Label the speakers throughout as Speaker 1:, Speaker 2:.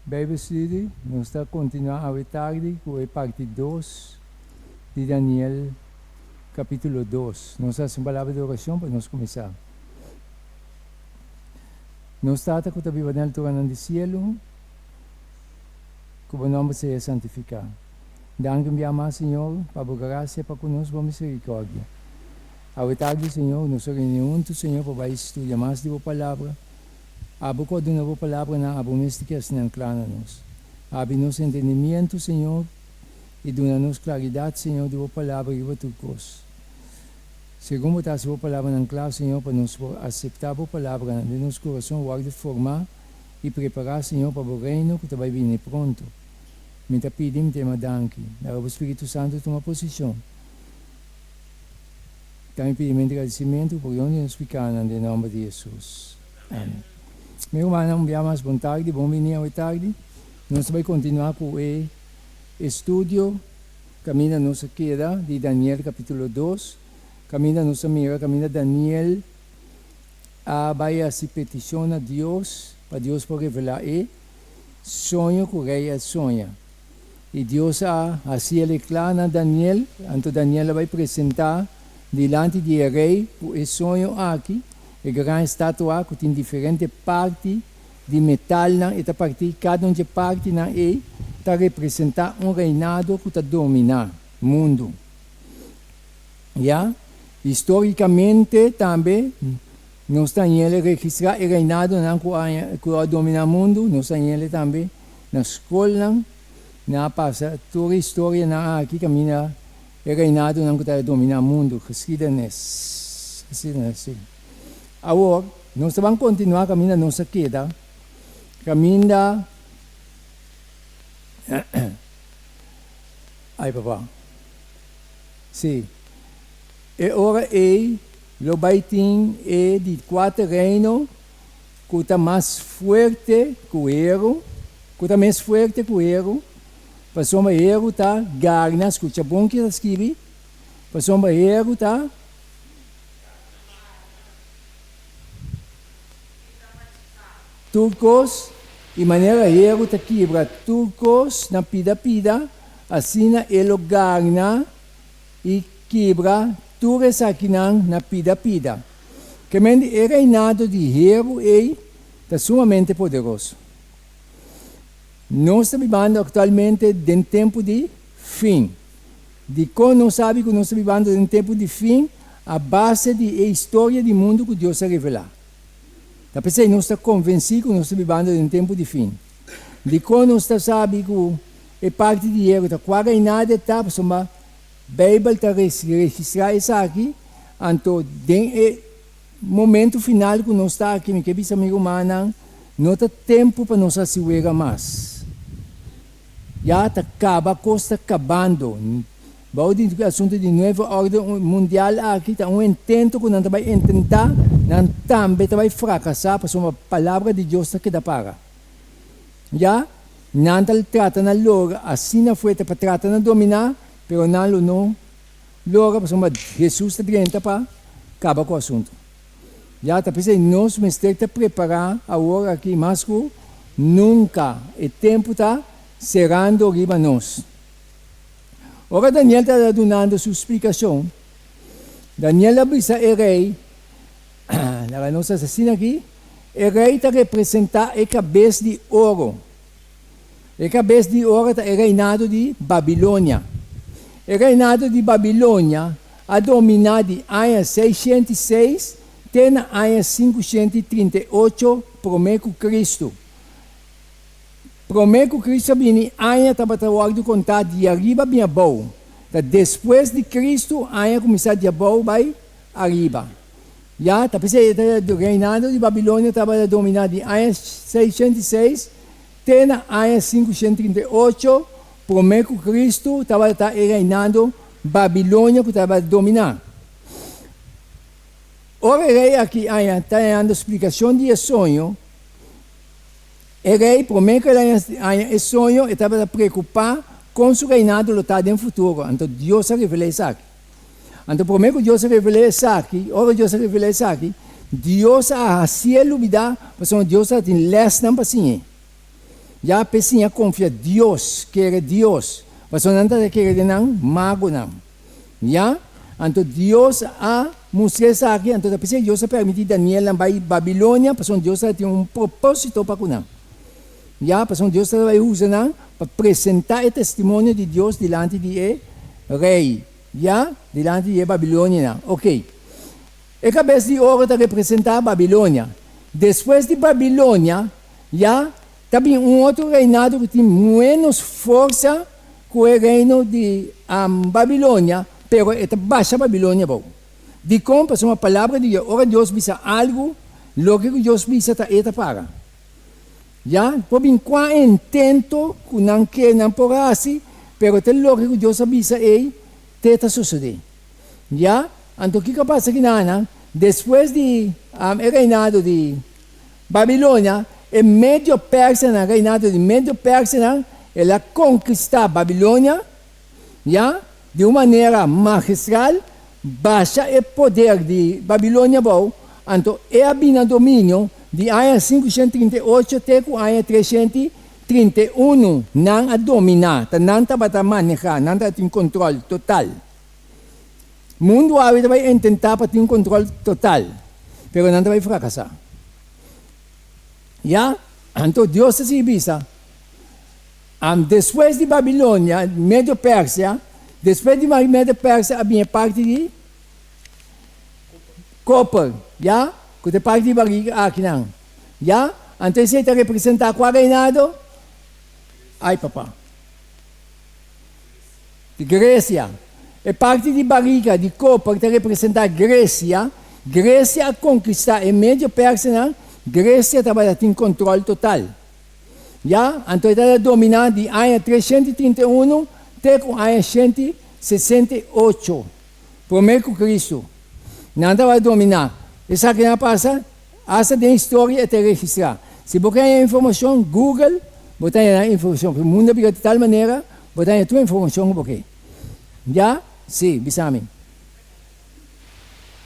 Speaker 1: Bijbel Studie, nos ta kontinuá awe tardi ku e parti dos di Daniel kapítulo dos. Nos hasi un palabra di orashon pa nos kuminsá. Nos Tata ku ta biba den alturanan di sielu, ku bo nòmber sea santifiká. Danki un bia mas, Señor, pa bo grasia pa ku nos, bo miserikòrdia. Awe tardi, Señor, nos a reuní huntu, Señor, pa bai studia mas di bo Palabra. Abo ku a duna bo palabranan, abo mes di ke asina kla na nos. Habri nos entendimientu, Señor, i duna nos klaridat, Señor, di bo palabra riba tur kos. Segun bo ta hasi bo palabranan kla, Señor, pa nos por aseptá bo palabranan den nos kurason, wòrdu formá i prepará, Señor, pa bo Reino ku ta bai bini pronto. Mi ta pidi, mi ta yama danki. Laga bo Spiritu Santu tuma posishon. Ta mi pidimentu i gradisimentu ku pordon di nos pikanan den nòmber di Hesus. Amen. Mi rumannan, un bia mas bon tardi, bon bini awe tardi. Nos ta bai kontinuá ku e estudio kaminda nos a keda di Daniel kapítulo dos, kaminda nos a mira kaminda Daniel a bai hasi petishon na Dios pa Dios por revelá e soño ku rei a soña. I Dios a hasi el e kla na Daniel, anto Daniel a bai presentá dilanti di e rei ku e soño aki, e gran estatua ku tin diferente parti di metalnan, e ta partí, kada un dje partinan ei ta representá un reinado ku ta dominá mundu. Ya, histórikamente tambe nos ta hañ'el registrá e reinadonan ku a ku a dominá mundu, nos ta hañ'el tambe na skolnan, nan a pasa tur e historianan aki kaminda e reinadonan ku ta dominá mundu, geschiedenis, geschiedenis, sí. Awor, nos ta ban kontinuá kaminda nos a keda, kaminda, ai papa, sí, e ora ei lo bai tin e di kuater reino ku ta mas fuerte ku heru, ku ta mes fuerte ku heru, pasobra heru ta garna, skucha bon ki ta skibi, pasobra heru ta tur kos, i manera heru ta kibra tur kos na pida pida, asina e lo garna i kibra tur esakinan na pida pida. Kemen di e reinado di heru ei ta sumamente poderoso. Nos ta bibando aktualmente den tempu di fin. Dikon nos sabi ku nos ta bibando den tempu di fin? A base di e historia di mundu ku Dios a revelá. Ta p'esei nos ta konvensí ku nos ta bibando den tempu di fin. Dikon nos ta sabi ku e parti di heru ta kua reinado e ta? Pasobra Beibel ta registrá esaki, anto den e momento final ku nos ta aki, mi ke bisa mi rumannan, no ta tempu pa nos hasi wega mas. Ya ta kaba, kos ta kabando. Bou di asuntu di nuevo orde mundial aki ta un intento ku nan ta bai intentá, nan tambe ta bai frakasá pasobra palabra di Dios ta keda para. Ya, nan ta trata na logra asina fuerte pa trata na dominá, pero nan lo no logra pasobra Hesus ta drenta pa kaba ku asuntu. Ya, ta p'esei nos mester ta prepará awor aki mas ku nunka. E tempu ta serando riba nos. Ora Daniel tabata dunando su splikashon, Daniel a bisa e rei, Laga nos hasi asina aki, E rei ta representá e kabes di oro. E kabes di oro ta e reinado di Babilonia. E reinado di Babilonia a dominá di aña 606 te na aña 538 promé ku Kristu. Promé ku Kristu a bini, aña tabata wòrdu kontá di ariba bin abou. Ta despues di Kristu aña kuminsá di abou bai ariba. Ya, ta p'esei e ta reinado di Babilonia tabata dominá di aña 606 te na aña 538 promé ku Kristu tabata e reinado Babilonia ku tabata dominá. Ora e rei aki aña ta hañando splikashon di e soño, e rei promé ku el haña e soño e tabata preokupá kon su reinado lo ta den futuro, anto Dios a revel'é esaki. Anto promé ku Dios a revel'é esaki, ora Dios a revel'é esaki, Dios a hasié lubidá pasobra Dios tabatin lèsnan pa siñ'é. Ya p'e siña konfia Dios, kere Dios, pasobra nan ta kere den nan magonan. Ya, anto Dios a mustra esaki, anto ta p'esei Dios a permití Danielnan bai Babilonia, pasobra Dios tabatin un propósito pa ku nan. Ya, pasobra Dios tabata bai usa nan pa presentá e testimonio di Dios dilanti di e rei, ya, dilanti di e babilonianan. Oke. E kabes di oro ta representá Babilonia. Despues di Babilonia, ya, ta bin un otro reinado ku tin ménos forsa ku e reino di Babilonia, pero e ta basha Babilonia abou. Dikon? Pasobra palabra di Dios, ora Dios bisa algu, loke ku Dios bisa ta e ta para. Ya, por bin kua intento ku nan ke nan por hasi, pero ta loke ku Dios a bisa ei, te ta sosodé. Ya, anto kiko a pasa kinanan? Despues di e reinado di Babilonia, e medio-persanan, reinado di medio-persanan, el a konkistá Babilonia, ya, di un manera magistral, basha e poder di Babilonia abou, anto e a bini na dominio di aña 538 te ku aña 331, nan a dominá, ta nan tabata manehá, nan tabatin kontrol total. Mundu awe ta bai intentá pa tin un kontrol total, pero nan ta bai frakasá. Ya, anto Dios ta sigui bisa, Despues di Babilonia, Medio-Persia, despues di Medio-Persia a bin e parti di koper, ya, ku ta e parti di barriga akinan. Ya, anto esei ta representá kua reinado? Ai, papa. Di Gresia. E parti di barika di koper ta representá Gresia. Gresia a konkistá e medio persanan. Gresia tabata tin kontrol total. Ya, anto e tabata dominá di aña 331 te ku aña 168 promé ku Kristu. Nan tabata dominá. Esakinan a pasa Asta den historia e ta registrá. Si bo ke haña informashon, Google, bo ta haña nan informashon. Pasobra mundu a bira di tal manera, bo ta haña tur informashon ku bo ke. Ya? Sí, bisa mi.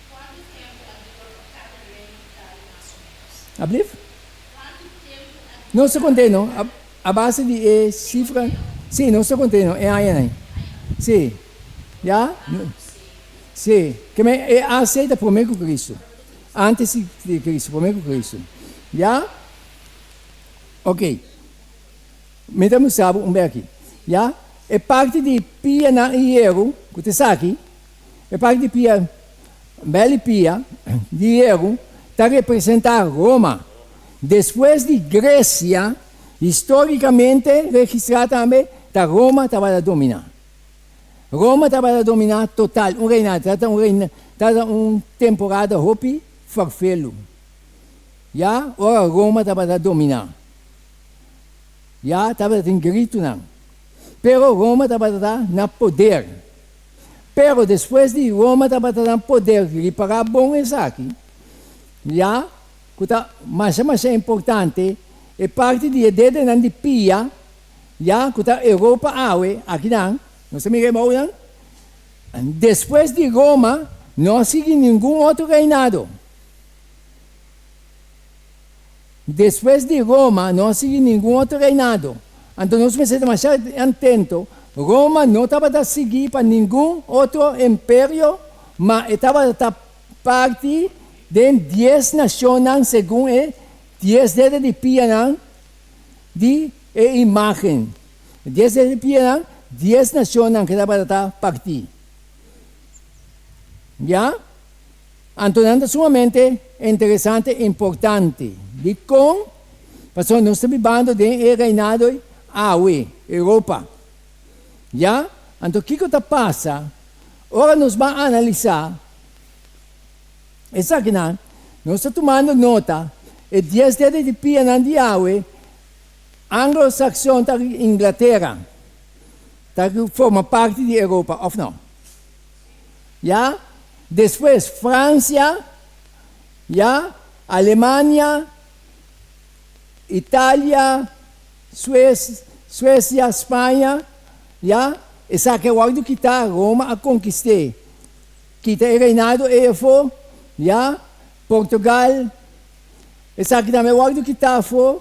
Speaker 2: Kuantu tempu a dura pa kada reino kai mas o ménos?
Speaker 1: Ablief?
Speaker 2: Kuantu tempu a dura
Speaker 1: Nos ta kont'é no, a base di e sifra, sí, nos ta kont'é no, e añanan. Sí. Ya? Sí. Ke men e AC ta promé ku Kristu. Antes di Cristo, prome cu Cristo. Ya? Ok. Mi ta mustra bo un beki. Ya? E parti di pianan i hieru, cu ta esaki, e parti di pia, bel di pia di hieru, ta representa Roma. Despues di Grecia, historicamente registra tambe, ta Roma tabata domina. Roma tabata dominá total, un reinado, tabata un reina, tabata un temporada hopi ferfelu, ya, ora Roma tabata dominá, ya, tabata tin gritunan, pero Roma tabata ta na poder. Pero despues di Roma tabata na poder, ripará bon esaki, ya, ku ta masha masha importante, e parti di e dedenan di pia, Ya ku ta Europa awe, akinan, nos ta mira e bounan, despues di Roma no a sigui ningun otro reinado. Despues di Roma no a sigui ningun otro reinado. Anto nos mester ta masha atento, Roma no tabata sigui pa ningun otro imperio, ma e tabata ta parti den dies nashonnan segun e dies dede di pianan di e imágen. Dies di pianan, dies nashonnan ku tabata ta partí. Ya? Anto nan ta sumamente interesante i importante. Dikon? Pasobra nos ta bibando den e reinado awe, Europa. Ya? Anto kiko ta pasa ora nos ban analisá Esakinan, nos ta tumando nota, e dies dede di pianan di awe, Anglo-Saxon ta Inglatera, ta forma parti di Europa, of no? Ya? Despues Francia, ya, Alemania, Italia, Suecia, Spaña, ya, esaki a wòrdu kitá, Roma a konkist'é. Kita e reinado ei afó, ya, Portugal, esaki tambe a wòrdu kitá afó,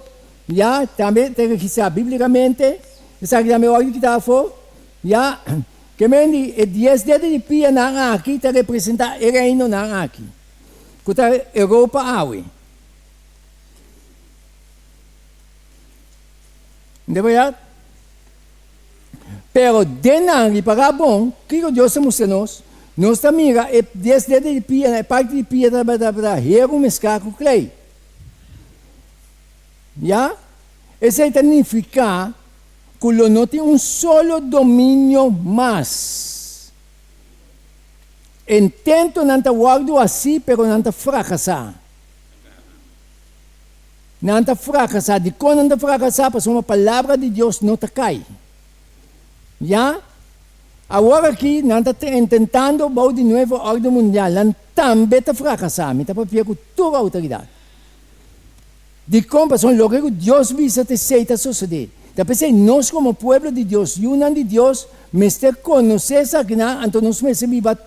Speaker 1: Ya, tambe ta registrá bíblikamente, esaki tambe wòrdu di kitá afó. Ya, ke men di e dies dedo di pianan aki ta representá e reinonan aki, ku ta Europa awe. Unda bèrdat? Pero den nan ripará bon kiko Dios ta mustra nos, nos ta mira e dies dedo di pianan, e parti di pia tabata heru mesklá ku klei. Ya, esei ta nifiká ku lo no tin un solo dominio mas. Intentonan ta wòrdu hasí pero nan ta frakasá. Nan ta frakasá. Dikon nan ta frakasá? Pasobra palabra di Dios no ta kai. Ya, awor aki nan ta intentando bou di nuevo órden mundial. Nan tambe ta frakasá. Mi ta papia ku tur outoridat. Dikon? Pasobra loke ku Dios bisa ta esei ta sosodé. Ta p'esei nos komo pueblo di Dios, yunan di Dios, mester konosé esakinan, anto nos mester biba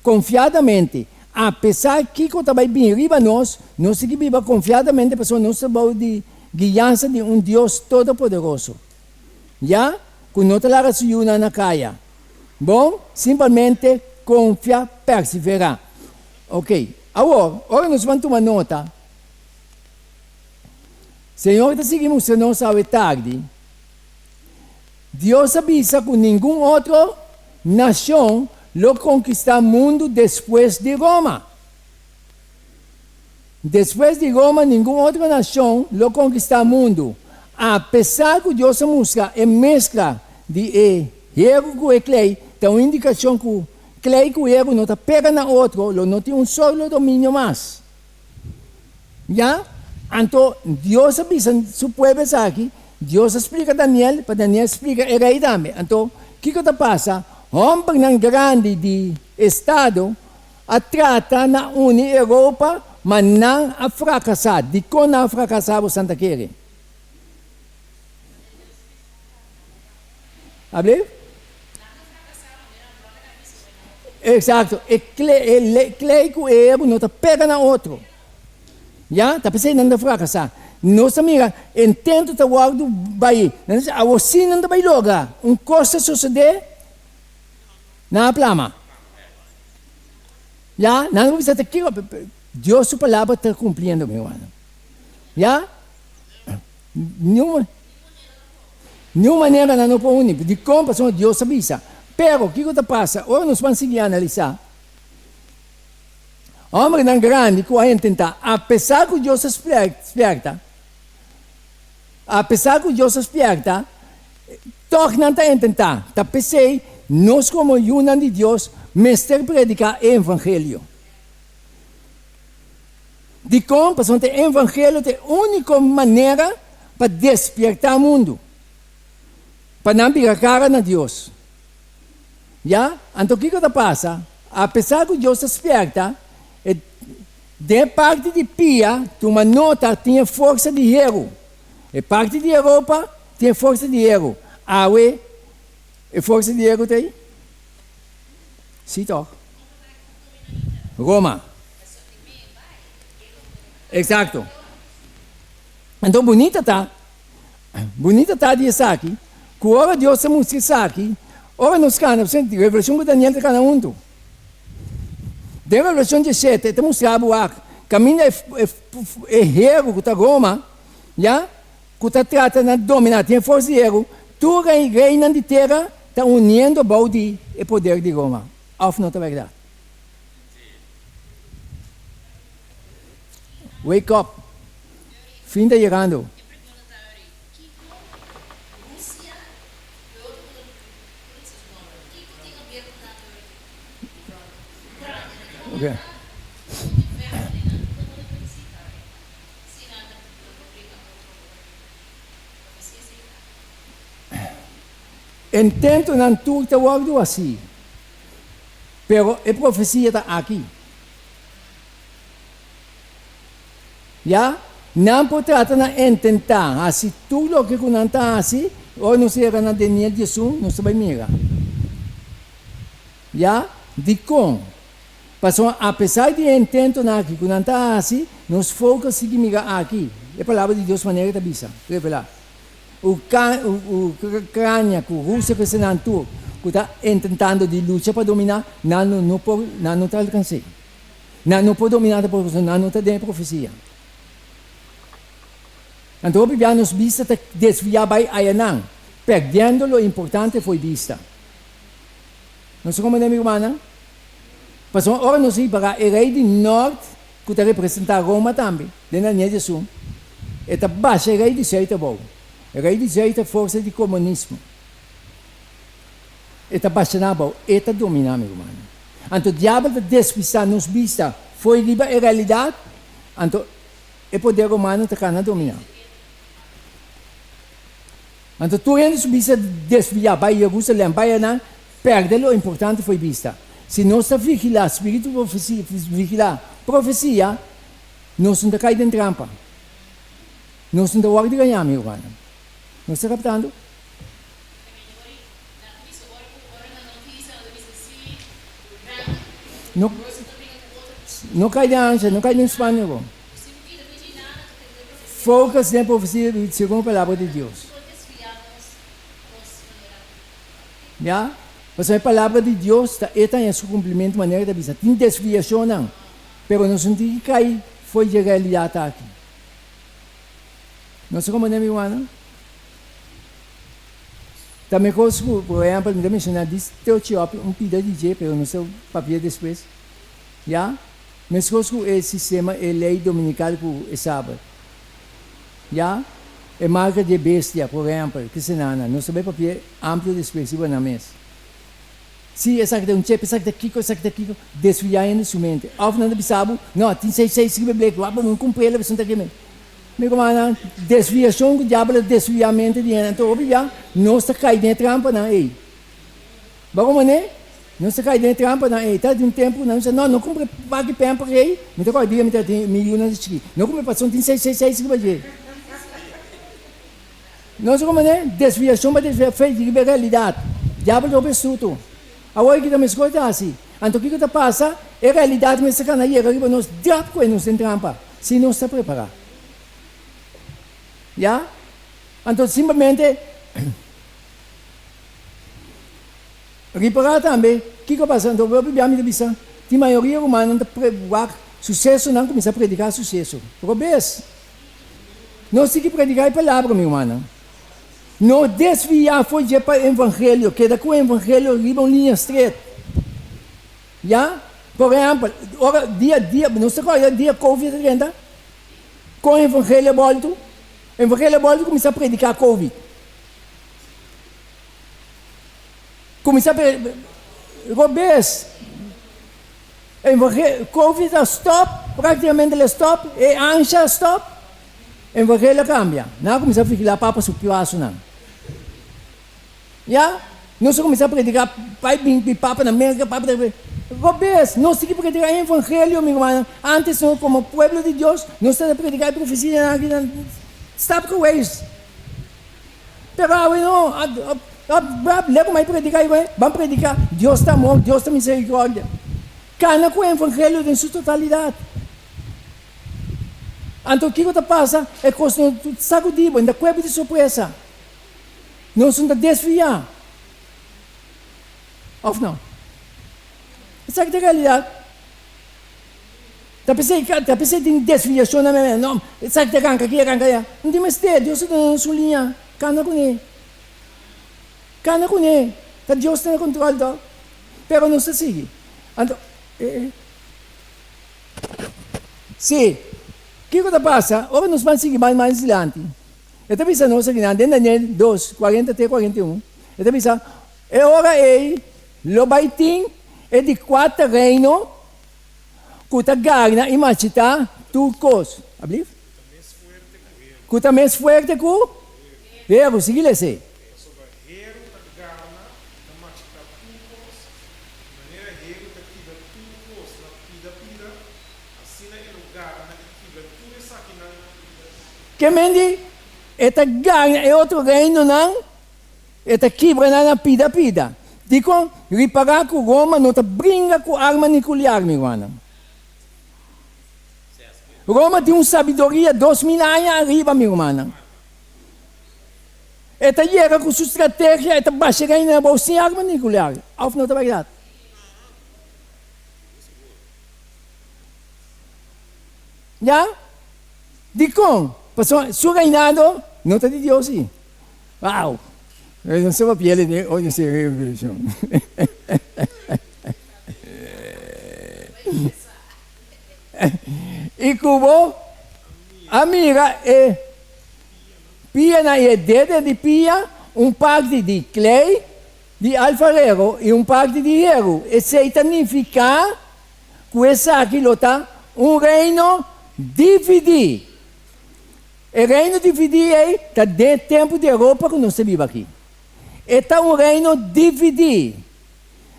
Speaker 1: konfiadamente. Apesar kiko ta bai bini riba nos, nos tin ki biba konfiadamente pasobra nos ta bou di guiansa di un Dios Todopoderoso, ya ku no ta laga su yunan na kaya. Bon, simpelmente konfia, perseverá. Oke, awor, ora nos ban tuma nota, Señor ta sigui mustra nos awe tardi, Dios a bisa ku ningun otro nashon lo konkistá mundu despues di Roma. Despues di Roma ningun otro nashon lo konkistá mundu. Apesar ku Dios a mustra e meskla di e heru ku e klei ta un indikashon ku klei ku heru no ta pega na otro, lo no tin un solo dominio mas. Ya, anto Dios a bisa su pueblo esaki, Dios a splika Daniel, pa Daniel splika e rei tambe. Anto, kiko ta pasa? Hombernan grandi di estado a trata na uni Europa, ma nan a frakasá. Dikon nan a frakasá, bo san ta kere? Ablief? Exacto. E e klei ku e heru no ta pega na otro. Ya? Ta p'esei nan ta frakasá. Nos ta mira, intento ta wòrdu bai. Nan ta bisa, awor sí nan ta bai logra. Un kos ta sosodé, nan a plama. Ya? Nan ta bisa ta kiko? Dios su palabra ta kumpliendo, mi hermano. Ya? Niun niun manera nan no por uni. Dikon? Pasobra Dios a bisa. Pero, kiko ta pasa? Ora nos ban sigui analisá, hòmbernan grandi ku a intentá, apesar ku Dios a spièrta, apesar ku Dios a spièrta, tòg nan ta intentá. Ta p'esei nos komo yunan di Dios mester prediká e evangelio. Dikon? Pasobra e evangelio ta e úniko manera pa despiertá mundu, pa nan bira kara na Dios. Ya? Anto kiko ta pasa? Apesar ku Dios ta spierta, e den e parti di pia, tuma nota, tin e forsa di heru. E parti di Europa tin e forsa di heru. Awe e forsa di heru ta ei? Sí tòg. Roma. Exacto. Anto bunita ta, bunita ta di esaki, ku ora Dios ta mustra esaki, ora nos kana, Revelashon ku Daniel ta kana huntu. Den Revelashon diesshete e ta mustra bo wak, kaminda e e heru ku ta Roma, ya, ku ta trata na dominá, tin e forsa di heru, tur reinan di tera ta uniendo bou di e poder di Roma. Òf no ta bèrdat? Wake up! Fin ta yegando.
Speaker 2: E pregunta ta ori, Kiko Rusia y otro ku ta bisa su nomber, kiko tin haber ku nan ori? Ucrania, di kon nan ta inverti den nan? Kiko nan ta participa ori? Si nan ta bringa otro ori? Profecia esei ta.
Speaker 1: Intentonan tur ta wòrdu hasí. Pero e profesia ta aki. Ya, nan por trata na intentá hasi tur loke ku nan ta hasi, ora nos yega na Daniel 11, nos ta bai mira. Ya, dikon? Pasobra apesar di e intentonan aki ku nan ta hasi, nos focus sigui mira aki. E palabra di Dios manera ta bisa, revelá. Ucrania ku Rusia ku esnan tur ku ta intentando di lucha pa dominá, nan no no por, nan no ta alkans'é. Nan no por dominá tampoko pasobra nan no ta den e profesia. Anto hopi bia nos bista ta desviá bai ayanan, pèrdiendo lo importante fo'i bista. Nos ta komprendé, mi rumannan? Pasobra ora nos ripará e rei di nòrt ku ta representá Roma tambe, den Daniel 11, e ta basha e rei di sùit abou. E rei di sùit ta forsa di komunismo. E ta basha nan abou, e ta dominá, mi rumannan. Anto diabel ta despistá nos bista fo'i riba e realidat, anto e poder romano ta kana dominá. Anto tur hende su bista desviá bai Jerusalèm, bai anan, pèrdè lo importante fo'i bista. Si nos ta vigilá spiritu profesia, vigilá profesia, nos no ta kai den trampa. Nos no ta wòrdu gañá, mi rumannan. Nos ta kaptando? No, no kai den ansha, no kai den spanico. Focus den profesia segun e palabra di Dios. Ya, pasobra e palabra di Dios ta e ta haña su cumplimiento manera ta bisa. Tin desviacionnan, pero nos no tin ki kai fo'i dje realidad aki. Nos ta comprende mi rumannan? Ta mekos ku, por ehèmpel, mi ta menshoná dis Teochiòpi, un pida di dje, pero nos ta papia despues, ya, meskos ku e sistema, e lei dominikal ku e sabat, ya, e marka di e bestia, por ehèmpel, ke senana, nos ta bai papia amplio despues riba nan mes. Si esaki ta un chep, esaki ta kiko, esaki ta kiko, desviá hende su mente. Òf nan ta bisa bo, no, tin seis seis riba e blek, wak bo kumprel, a ta keme. Mi rumannan, desviashon ku diabel a desviá mente di hende, anto hopi bia nos ta kai den e trampanan ei. Bo a komprendé? Nos ta kai den e trampanan ei. Ta di un tempu nan bisa, no, no kumpra baki pèmper ei. Mi ta kòrda dia mi ta tin mi yunan ta chikí. No kumpra pasobra tin seis seis seis riba dje. Nos a komprendé? Desviashon pa desviá fe di riba e realidat. Diabel ta hopi astuto. Awor ki ta meskos ta hasi. Anto kiko ta pasa? E realidat mester kana yega riba nos drap ku e nos den trampa. Si nos ta prepará. Ya? Anto simplemente ripará tambe kiko a pasa. Anto hopi bia mi ta bisa, tin mayoria rumannan ta wak susesonan kuminsá prediká suseso. Robes! Nos tin ki prediká e palabra, mi rumannan. No desviá for dje pa evangelio. Keda ku evangelio riba un liña stret. Ya? Por ehèmpel, ora dia dia, nos ta kòrda dia Covid a drenta? Kon evangelio a bòltu? Evangelio a bòltu kuminsá prediká Covid. Kuminsá pre, robes. Evangelio, Covid a stòp, práktikamente el a stòp, e ansha a stòp, evangelio a kambia. Nan a kuminsá vigilá papa su pasonan. Ya, nos a kuminsá prediká bai bin di papa na Merka, papa ta Robes, nos tin ki prediká e evangelio, mi rumannan. Antes nos komo pueblo di Dios, nos tabata prediká e profesianan aki nan stap geweest. Pero awe no, lei ku mai prediká i ban prediká Dios ta amor, Dios ta misericordia. Kana ku e evangelio den su totalidat. Anto kiko ta pasa? E kos no sakudí bo, e ta kuerpo di sorpresa. Nos no ta desviá, òf no? Esaki ta e realidat. Ta p'esei, ta p'esei tin desviashon na mei. No, esaki ta ranka aki, ranka aya. No tin mester, Dios ta duna nos un liña. Kana kuné. Kana kuné. Ta Dios ta na kontròl tòg. Pero nos ta sigui. Anto, e. Sí, kiko ta pasa ora nos ban sigui bai mas dilanti? E ta bisa nos akinan den Daniel dos, kuarenta te kuarenta i un, e ta bisa, E ora ei lo bai tin e di kuater reino ku ta garna i machitá tur kos. Ablief? Ku ta mes fuerte ku heru. Sigui lesa ei. Ke men di e ta gana e otro reinonan, e ta kibra nan na pida pida. Dikon? Ripará ku Roma no ta bringa ku arma nikuliar, mi rumannan. Roma tin un sabiduria 2000 aña ariba, mi rumannan. E ta yega ku su strategia, e ta basha reino abou sin arma nuclear. Òf no ta bèrdat? Ya? Dikon? Pasobra su reinado no ta di Dios si. Wow! No se papia di oye si revolucion. I ku bo a mira e pianan i e dede di pia, un parti di klei di alfarero i un parti di heru. Esei ta nifiká ku esaki lo ta un reino dividí. E reino dividí ei ta den e tempu di Europa ku nos ta biba aki. E ta un reino dividí.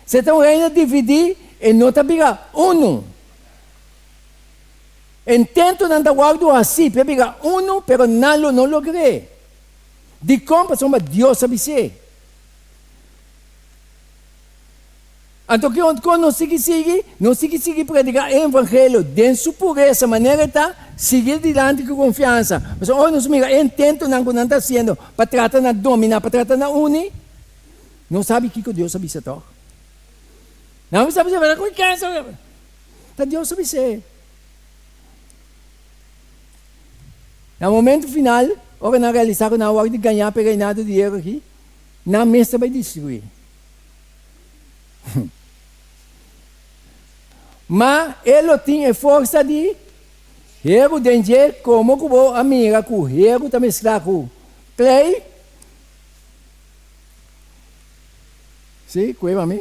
Speaker 1: Si e ta un reino dividí, e no ta bira unu. Intentonan ta wòrdu hasí pa e bira unu, pero nan lo no logr'é. Dikon? Pasobra Dios a bis'é. Anto kon nos sigui sigui? Nos sigui sigui prediká e evangelio den su puresa, manera e ta, sigui dilanti ku konfiansa. Pasobra ora nos mira e intentonan ku nan ta hasiendo pa trata na dominá, pa trata na uni, nos sabi kiko Dios a bisa tòg. Nan a bisa, Pero kon kèn sa? Ta Dios a bis'é. Na momento final, ora nan realisá ku nan a wòrdu gañá pa e reinado di hero akí, nan mes ta bai destruí. Ma e lo tin e forsa di heru den dje, komo ku bo a mira ku heru ta mesklá ku klei. Sí, kue pa mi.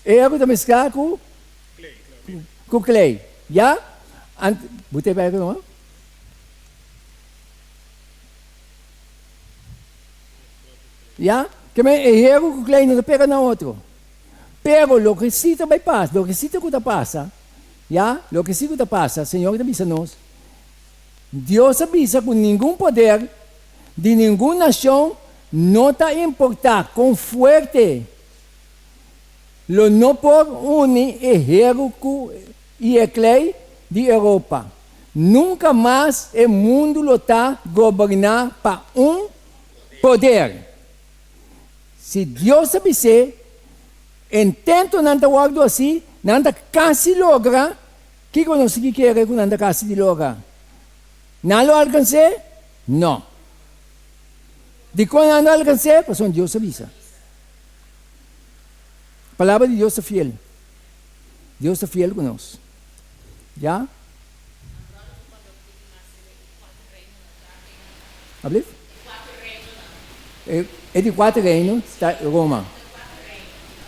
Speaker 1: E heru ta mesklá ku ku klei. Ya? Ant, bo ta e no? Ya, ke men e heru ku klei no ta pega na otro. Pero loke si ta bai pasa, loke si ta ku ta pasa, ya, loke si ku ta pasa, Señor ta bisa nos, Dios a bisa ku ningun poder di ningun nashon no ta importá kon fuerte lo no por uni e heru ku i e klei di Europa. Nunka mas e mundu lo ta goberná pa un poder. Si Dios a bis'é, intentonan ta wòrdu hasí, nan ta kasi logra. Kiko nos sigui kere ku nan ta kasi di logra? Nan lo alkans'é? No. Dikon nan no alkans'é? Pasobra Dios a bisa. Palabra di Dios ta fiel. Dios ta fiel ku nos. Ya? Ablief? E di kuater reino ta Roma.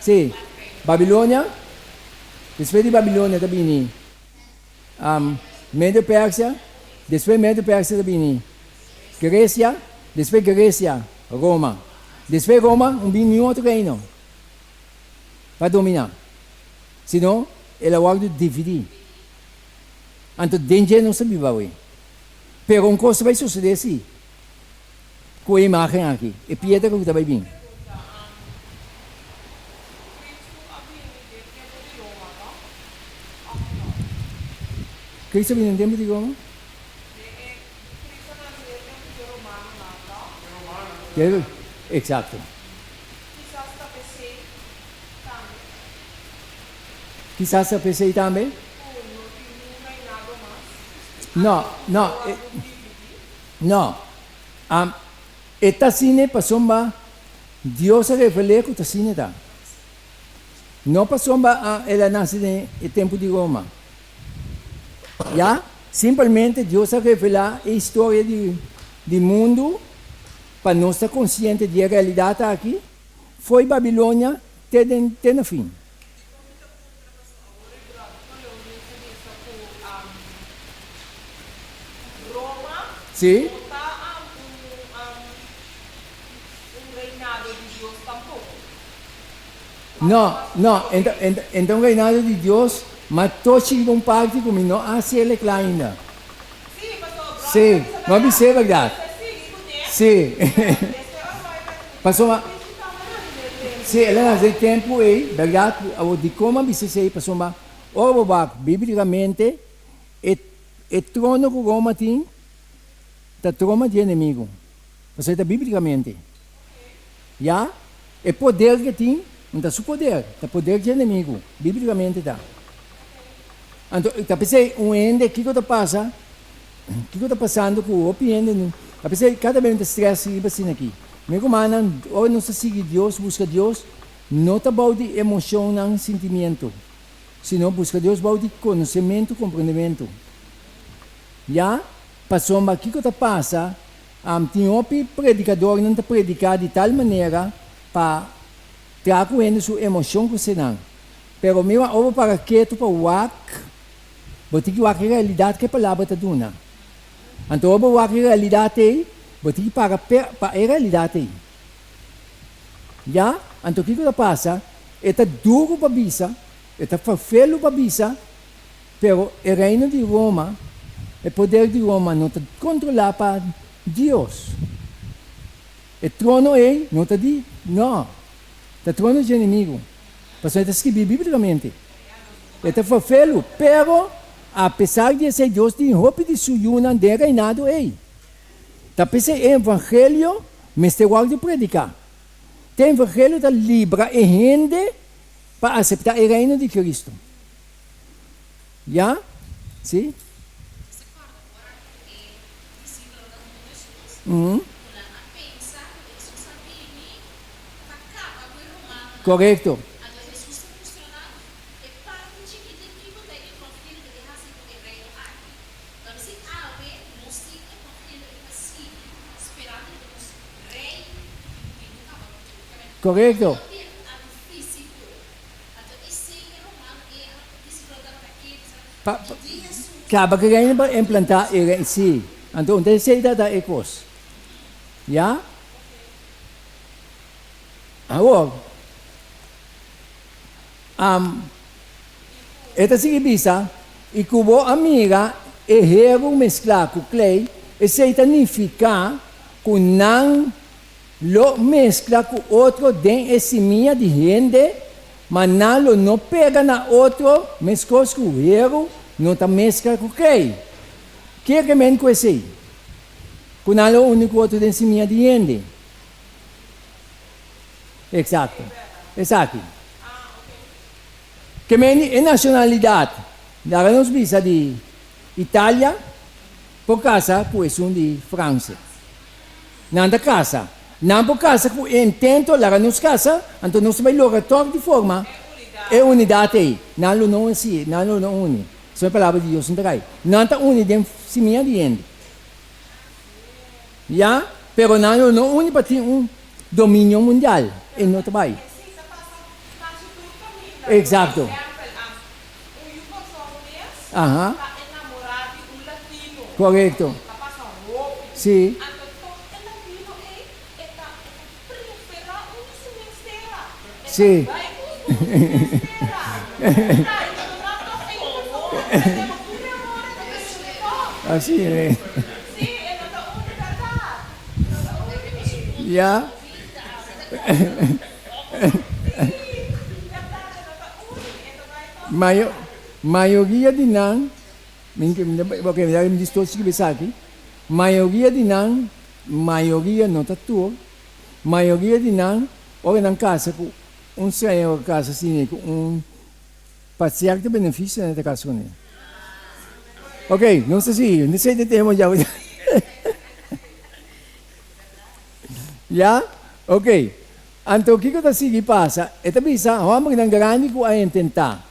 Speaker 1: Sí, Babilonia, despues di Babilonia ta bini Medio Persia, despues Medio Persia ta bini Grecia, despues Grecia, Roma. Despues Roma no bini niun otro reino pa domina, sino el a wòrdu dividí. Anto den dje nos ta biba awe. Pero un kos ta bai sosodé si ku e imágen aki, e piedra ku ta bai bin. Cristo a bini den tempu di Roma? Exacto. Kisas ta p'esei tambe. No, no, no. E ta asina pasobra Dios a revel'é ku ta asina ta. No pasobra el a nase den e tempu di Roma. Ya, simpelmente Dios a revelá e historia di mundu pa nos ta konsiente di e realidat aki, fo'i Babilonia te den te na fin. Sí. No, no, e ta un reinado di Dios, ma tochi riba un parti ku mi no a hasi el kla ainda. Sí, no a bis'é bèrdat. Sí. Pasobra, sí, el a nase den tempu ei, bèrdat? Awor, dikon mi a bisa esei? Pasobra. Ora bo wak bíblikamente, e e trono ku Roma tin ta troma di enemigu. Pasobra ta bíblikamente. Ya, e poder ku e tin no ta su poder, ta poder di enemigu. Bíblikamente ta. Anto ta p'esei un hende kiko ta pasa, kiko ta pasando ku hopi hende no, ta p'esei kada bes mi ta stress riba asina aki. Mi rumannan, ora nos ta sigui Dios, buska Dios, no ta bou di emoshonnan, sintimiento, sino buska Dios bou di konosementu, komprendementu. Ya, pasobra kiko ta pasa, tin hopi predikadornan ta prediká di tal manera pa traha ku hende su emoshon ku senan. Pero mi wak ora bo para ketu pa wak, bo tin ki wak e realidat ku e palabra ta duna. Anto ora bo wak e realidat ei, bo tin ki para pa e realidat ei. Ya, anto kiko ta pasa? E ta duru pa bisa, e ta ferfelu pa bisa, pero e reino di Roma, e poder di Roma no ta kontrolá pa Dios. E trono ei no ta di, no, ta trono dje enemigu, pasobra e ta skibí bíblikamente. E ta ferfelu, pero apesar di esei Dios tin hopi di su yunan den e reinado ei. Ta p'esei e evangelio mester wòrdu prediká. Te evangelio ta libra e hende pa aseptá e reino di Cristo. Ya? Sí? Korekto. Korekto. Pa kaba ku reino pa implantá e reino. Sí. Anto un ta esei ta ta e kos. Ya? Awor, e ta sigui bisa, I ku bo a mira e heru mesklá ku klei, esei ta nifiká ku nan lo meskla ku otro den e simia di hende, ma nan lo no pega na otro meskos ku heru no ta meskla ku klei. Ke ke men ku esei? Ku nan lo uni ku otro den simia di hende. Eksakto. Esaki. Ke meni e nashonalidat, laga nos bisa di Italia, por kasa ku esun di Fransia. Nan ta kasa. Nan por kasa ku e intento, laga nos kasa, anto nos ta bai logra tòg di forma e unidat ei. Nan lo no hasi, nan lo no uni. Esei e palabra di Dios no ta kai. Nan ta uni den simia di hende. Ya, pero nan lo no uni pa tin un dominio mundial. E no ta bai. Exacto. Aha. Correcto. Si. Si. Así e. Ya. Mayo, mayoria di nan, mi ok, mi di story skibi esaki, mayoria di nan, mayoria no ta tur, mayoria di nan ora nan kasa ku un strañero kasa asina ku un pa sierto benefisio nan ta kasa kuné. Ok, nos ta sigui, no sei di tema dja. Ya? Ok. Anto kiko ta sigui pasa? E ta bisa, Hòmbernan grandi ku a intentá.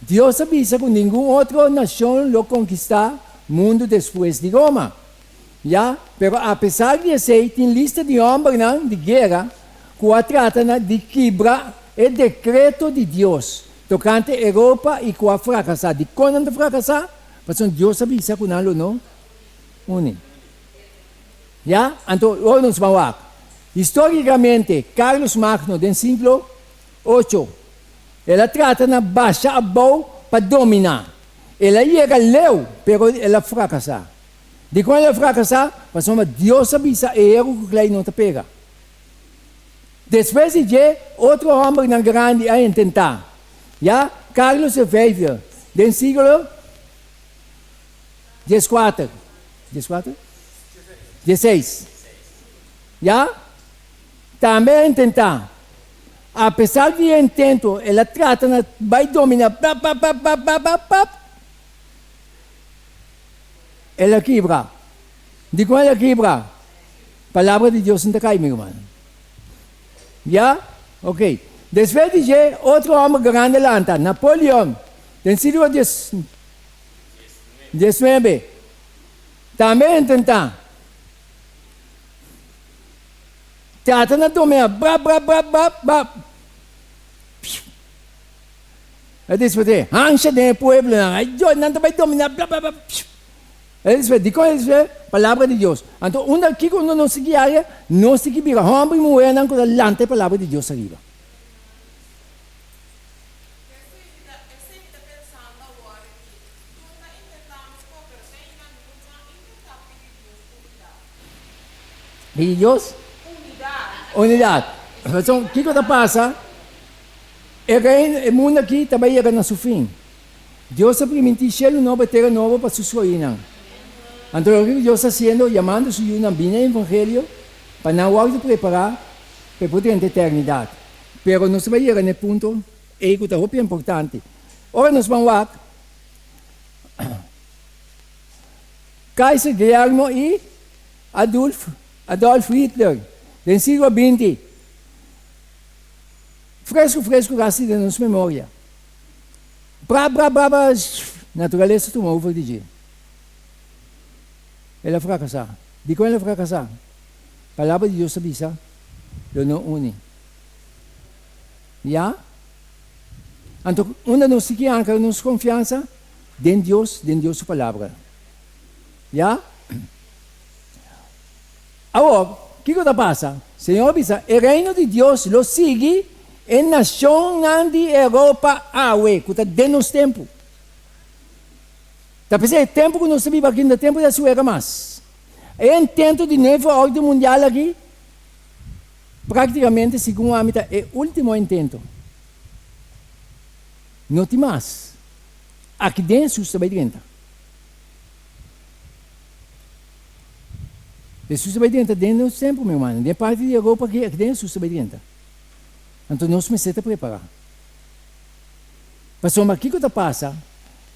Speaker 1: Dios a bisa ku ningun otro nashon lo konkistá mundu despues di Roma. Ya, pero apesar di esei tin lista di hòmbernan di guera ku a trata na di kibra e dekreto di Dios tokante Europa i ku a frakasá. Dikon nan ta frakasá? Pasobra Dios a bisa ku nan lo no uni. Ya, anto ora nos ban wak. Histórikamente, Carlos Magno den siglo ocho, el a trata na basha abou pa dominá. El a yega leu, pero el a frakasá. Dikon el a frakasá? Pasobra Dios a bisa e heru ku klei no ta pega. Despues di dje, otro hòmbernan grandi a intentá. Ya, Carlos e Vijfde. Den siglo dieskuater, dieskuater? Diesseis. Ya? Tambe a intentá. Apesar di e intento, el a trata na bai dominá pap, pap, pap, pap, pap, pap, pap. El a kibra. Dikon el a kibra? Palabra di Dios no ta kai, mi ruman. Ya? Ok. Despues di dje, otro hòmber grandi a lanta, Napoleon, den siglo diesnuebe. Tambe a intentá. Trata na domea, brap, brap, brap, brap, brap. E despues hansha den e pueblonan, ay Dios, nan ta bai dominá, bla, bla, bla. E despues, dikon e despues? Palabra di Dios. Anto unda, kiko unda nos tin ki haña? Nos tin ki bira hòmber i muhernan ku ta lanta e palabra di Dios ariba. Pidi Dios? Unidat. Pasobra kiko ta pasa? E reino, e mundu aki ta bai yega na su fin. Dios a primintí shelu nobo i tera nobo pa su skohinan. Anto loke ku Dios ta hasiendo, yamando su yunan bini e evangelio pa nan wòrdu prepará pa e por drenta eternidat. Pero nos ta bai yega na e punto ei ku ta hopi importante. Ora nos ban wak, Kaiser Guillermo i Adulf Adolf Hitler den siglo binti. Fresku fresku gasi den nos memoria. Bra bra bra bra naturalesa tuma over di dje. El a frakasá. Dikon el a frakasá? Palabra di Dios ta bisa, Lo no uni. Ya? Anto unda nos tin ki ankra nos konfiansa? Den Dios, den Dios su Palabra. Ya? Awor, kiko ta pasa? Señor a bisa, E Reino di Dios lo sigui e nashonnan di Europa awe, ku ta den nos tempu. Ta p'esei e tempu ku nos ta biba aki no ta tempu di hasi wega mas. E intento di nuevo orden mundial aki, praktikamente, segun ami, ta e último intento. No tin mas. Aki den Hesus ta bai drenta. Hesus ta bai drenta den nos tempu, mi hermano. Den parti di Europa aki, aki den Hesus ta bai drenta. Anto nos mester ta prepará. Pasobra kiko ta pasa?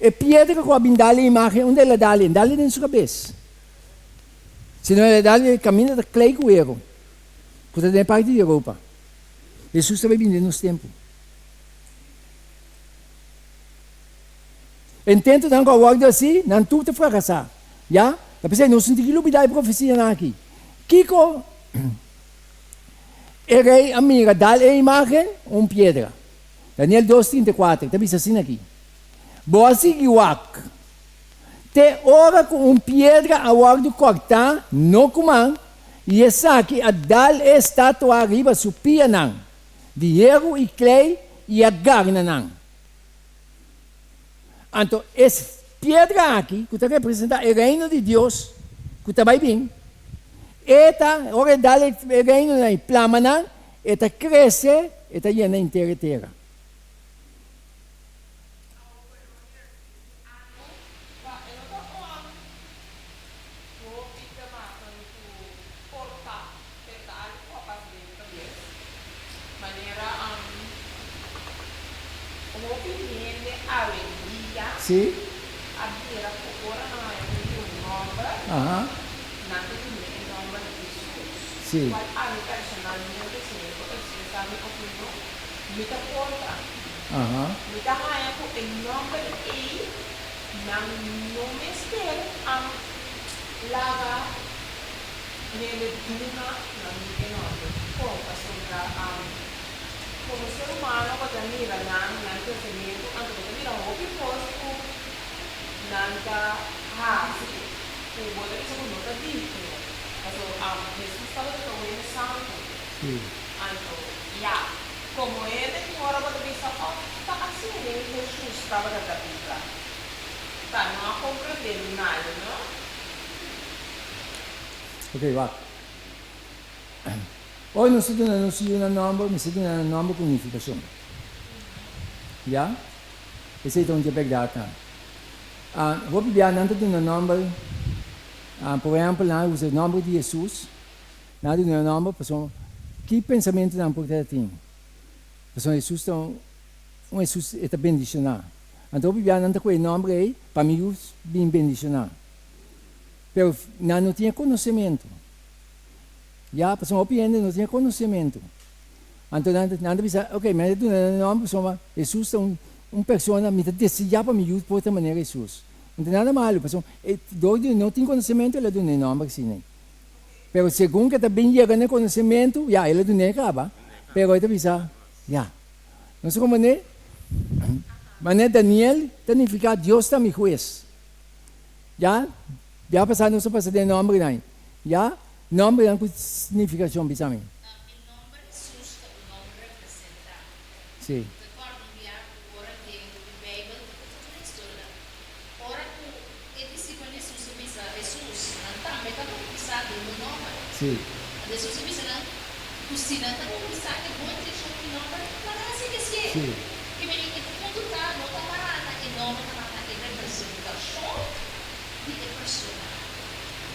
Speaker 1: E piedra ku a bin dal e imágen, unda el a dal? El dal den su kabes. Si no el a dal e kaminda ta klei ku heru, ku ta den e parti di Europa. Hesus ta bai bin den nos tempu. Intentonan ku a wòrdu hasi, nan tur ta frakasá. Ya, ta p'esei nos no tin ki lubidá e profesianan aki. Kiko e rei a mira dal e imágen? Un piedra. Daniel dos, 34 ta bisa asina aki, Bo a sigui wak te ora ku un piedra a wòrdu kòrtá no ku man, i esaki a dal e estatua riba su pianan di heru i klei i a garna nan. Anto e piedra aki, ku ta representá e Reino di Dios ku ta bai bin, e ta, ora e dal e reinonan i plama nan, e ta krese, e ta yena henter e tera.
Speaker 3: Hopi hende awendia a bira ku ora nan haña un yu nòmber, nan ta duna e nòmber Hesus, kual ami personalmente, si mi por ekspresá mi opinion, mi ta kontra. Mi ta haña ku e nòmber ei nan no mester laga hende duna nan yu e nòmber. Dikon? Pasobra. Komo ser humano bo ta mira nan, nan kresementu, anto bo ta mira hopi kos ku nan ta hasi ku bo ta bisa ku no ta digno. Pasobra Hesus tabata ta un hende santu. Anto, ya, komo hende tin ora bo ta bisa, Oh, ta asina Hesus tabata ta biba. Ta no a komprendé mi malu, no?
Speaker 1: Ok, wak. Ora nos ta duna nos yunan nòmber, mester duna nan nòmber ku nifikashon. Ya? Esei ta un dje bèrdatnan. Hopi bia nan ta duna nòmber, por ehèmpel nan a usa e nòmber di Hesus, nan a duna e nòmber pasobra ki pensamentu nan por ta tin? Pasobra Hesus ta un Hesus e ta bendishoná. Anto hopi bia nan ta kohe e nòmber ei pa mi yu bin bendishoná. Pero nan no tin e konosementu. Ya, pasobra hopi hende no tin e konosementu. Anto nan nan ta bisa, ok, mi a duna nan e nòmber pasobra Hesus ta un un persona, mi ta deseá pa mi yu por ta manera Hesus. No ta nada malu, pasobra e dor di no tin konosementu el a duna e nòmber asina. Pero segun ke ta bin yega na e konosementu, ya, el a dun'é kaba, pero e ta bisa, ya. No sa komo manera, manera Daniel ta nifiká Dios ta mi hues. Ya, bia pasá nos a pasa den nòmbernan. Ya, nòmbernan ku nifikashon, bisa mi.
Speaker 2: E nòmber Hesus ta un nòmber representá.
Speaker 1: Sí.
Speaker 2: Ta kòrda un bia ku ora den e Beibel ta konta tur e historianan. Ora ku e disipelnan di Hesus a bisa Hesus, nan tambe ta bautisá den bo nòmber.
Speaker 1: Sí.
Speaker 2: Anto Hesus a bisa nan ku si nan ta bautisá e bon intenshon di mi nòmber, laga nan sigui hasié.
Speaker 1: Sí.
Speaker 2: Ke mei e punto ta no ta mará na e nòmber, ta mará na e representashon di e persona.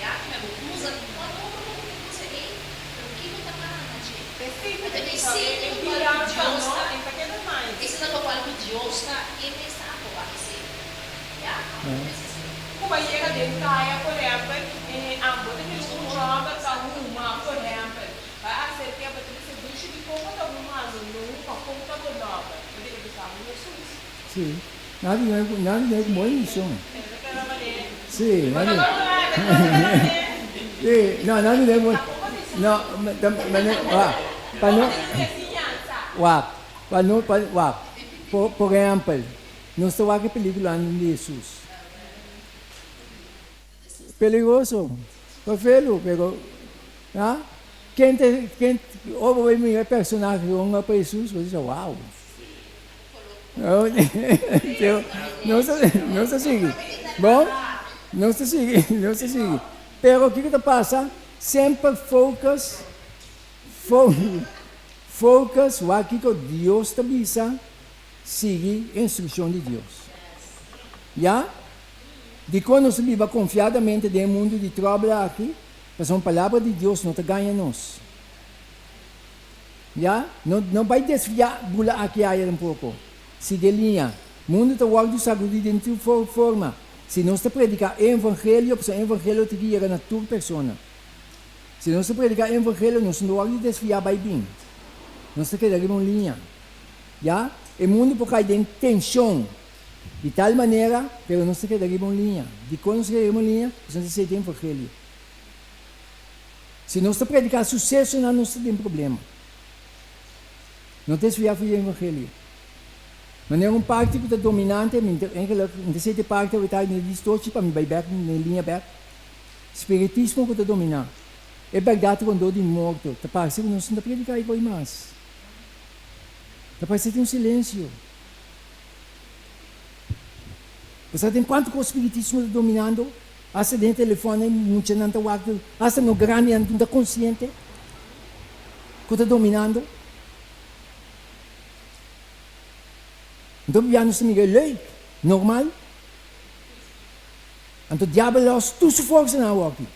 Speaker 2: Ya ku mi bo usa kua nòmber ku bo usa ei, pero kiko ta mará na dje?
Speaker 3: Esei ta
Speaker 2: Anto
Speaker 3: e
Speaker 2: e sinti
Speaker 3: e
Speaker 2: lokual ku
Speaker 3: bianca
Speaker 2: Dios
Speaker 3: no
Speaker 2: ta,
Speaker 3: e ta keda mais.
Speaker 2: esei ta lokual ku Dios ta, e mes ta aprobá esei. Ya, abo ta pensa esei?
Speaker 3: Ku bo a yega den kaya por ehèmpel e abo ta mira un hòmber ta huma por ehèmpel bo a aserk'é bo ta bisa dushi dikon bo ta huma no no huma kon ta bo nòmber bo ta bisa bo Hesus.
Speaker 1: Sí, nan a duna nan a duna ku mooi mishon.
Speaker 3: E ta keda manera.
Speaker 1: Sí,
Speaker 3: Bo
Speaker 1: nan
Speaker 3: ta
Speaker 1: a
Speaker 3: kòrda bo ta keda manera.
Speaker 1: Sí, no, nan a duna ku
Speaker 3: Tampoko di
Speaker 1: no, ta manera wak pa no
Speaker 3: Bo ta duna enseñansa.
Speaker 1: wak pa no pa wak por por ehèmpel nos ta wak e pelíkulanan di Hesus. Peligroso, pa felu, pero ha ken ta ken ora bo bai mira e personahe honga pa Hesus bo ta bisa wow. Pero nos ta nos ta sigui bon nos ta sigui nos ta sigui pero kiko ta pasa semper focus fo focus wak kiko Dios ta bisa sigui e instrukshon di Dios ya. Dikon nos ta biba konfiadamente den e mundu di tròbel aki? Pasobra Palabra di Dios no ta gaña nos. Ya, no, no bai desviá bula aki aya tampoko. Sigui e liña. Mundu ta wòrdu sagudí den tur forma. Si nos ta prediká e evangelio, pasobra e evangelio tin ki yega na tur persona. Si nos ta prediká e evangelio, nos no wòrdu desviá bai bin. Nos ta keda riba un liña. Ya, e mundu por kai den tenshon. Di tal manera, pero nos ta keda riba un liña. Dikon nos ta keda riba un liña? Pasobra nos ta seti evangelio. Si nos ta prediká susesonan, nos ta den problema. No desviá for di evangelio. Manera un parti ku ta dominante, mi ta eigenlijk, mi ta seti parti awor ta mi ta distochi pa mi bai bèk na e liña bèk. Spiritismo ku ta dominá. E bèrdat rondó di morto. Ta parse ku nos no ta prediká e koi mas. Ta parse tin un silensio. Bo sa den kuantu kos spiritismo ta dominando? Asta den e telefòn e muchanan ta wak, asta no grandinan no ta konsiente ku ta dominando. Anto bia nos ta mira e leuk, normal. Anto diabel lòs tur su forsanan awoki,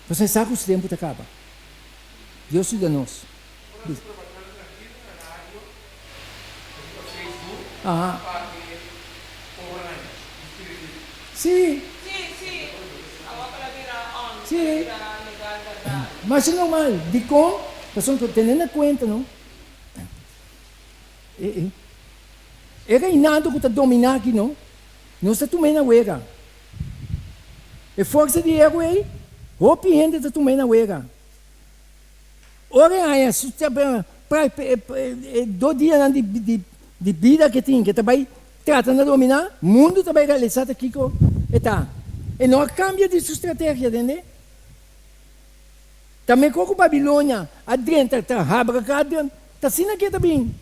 Speaker 1: pasobra e sa ku su tempu ta kaba. Dios yuda nos. Aha. Sí. Sí. Masha normal. Dikon? Pasobra tene na kuenta no, e e reinado ku ta dominá aki no, nos ta tum'é na wega. E forsa di ego ei, hopi hende ta tum'é na wega. Ora e haña su e dos dianan di bida ke tin, ke ta bai trata na dominá mundu, ta bai realisá ta kiko e ta. E no a kambia di su strategia, tende? Ta mekor ku Babilonia a drenta ta habraká, ta asina ke ta bin.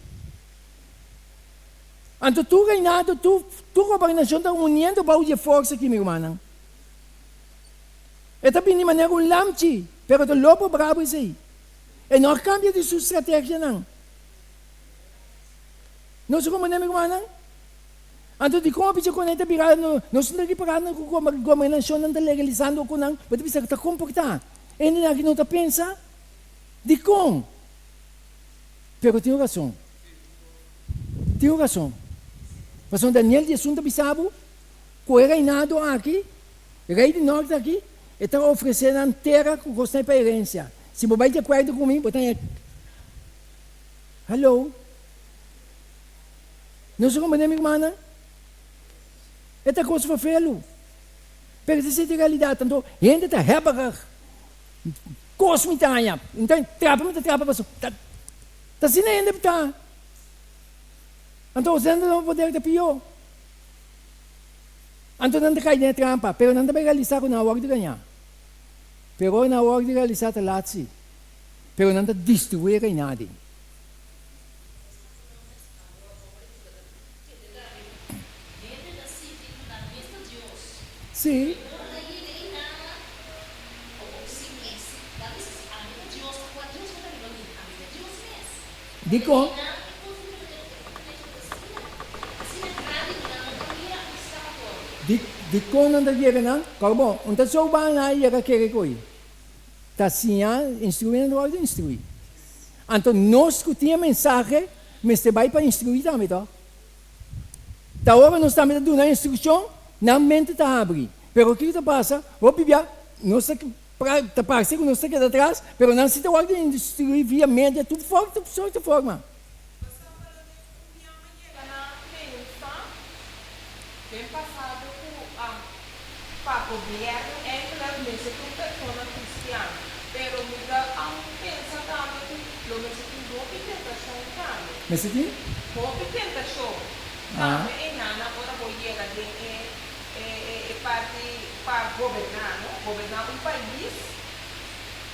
Speaker 1: Anto tur reinado, tur gobernashon ta uniendo bou di e forsa aki, mi rumannan. E ta bini manera un lamchi, pero ta lobo brabo esei. E no a cambia di su strategianan. Nos a comprende, mi rumannan? Anto dikon a bisa ku nan ta bira nos no ta ripará ku gobernashonnan ta legalisando ku nan bo ta bisa ta komportá hendenan aki no ta pensa dikon pero tin un rason tin un rason pasobra Daniel 11 ta bisa bo ku e reinado aki rei di norte aki e ta ofresé nan tera ku kosnan pa herensia si bo bai di akuerdo ku mi bo ta haña hallo. Nos a comprende mi rumannan? E ta cos vervelu. Pero esei ta e realidad. Anto hende ta hebberig. Cos mi ta haña. Mi ta trapa mi ta trapa paso. Ta asina hende ta. Anto osende nan poder ta pio. Anto nan ta cay den e trampa. Pero nan ta bay realisa cu nan a wordo gaña. Pero ora nan a wordo realisa ta laat si. Pero nan ta destrui e reinadi. Sí. Dikon? Dikon nan ta yega nan? Kòrda bon, un ta sou ban nan a yega kere ku ei. Ta siña, instruí nan ta wòrdu instruí. Anto nos ku tin e mensahe mester bai pa instruí tambe tòg? Ta ora nos tambe ta duna instrukshon, nan mente ta habri. Pero kiko ta pasa? Hopi bia nos ta ta parse ku nos ta keda atras, pero nan si ta wòrdu instruí via media tur sorto forma.
Speaker 3: Un biaha yega na pensa den pasado ku pa gobierno eigenlijk mester ta un persona cristian, pero mi ta pensa tambe ku lo mester tin hopi tentashon tambe.
Speaker 1: Mester tin?
Speaker 3: Hopi tentashon tambe einan ora bo yega den e e parti pa goberna no, goberna un pais.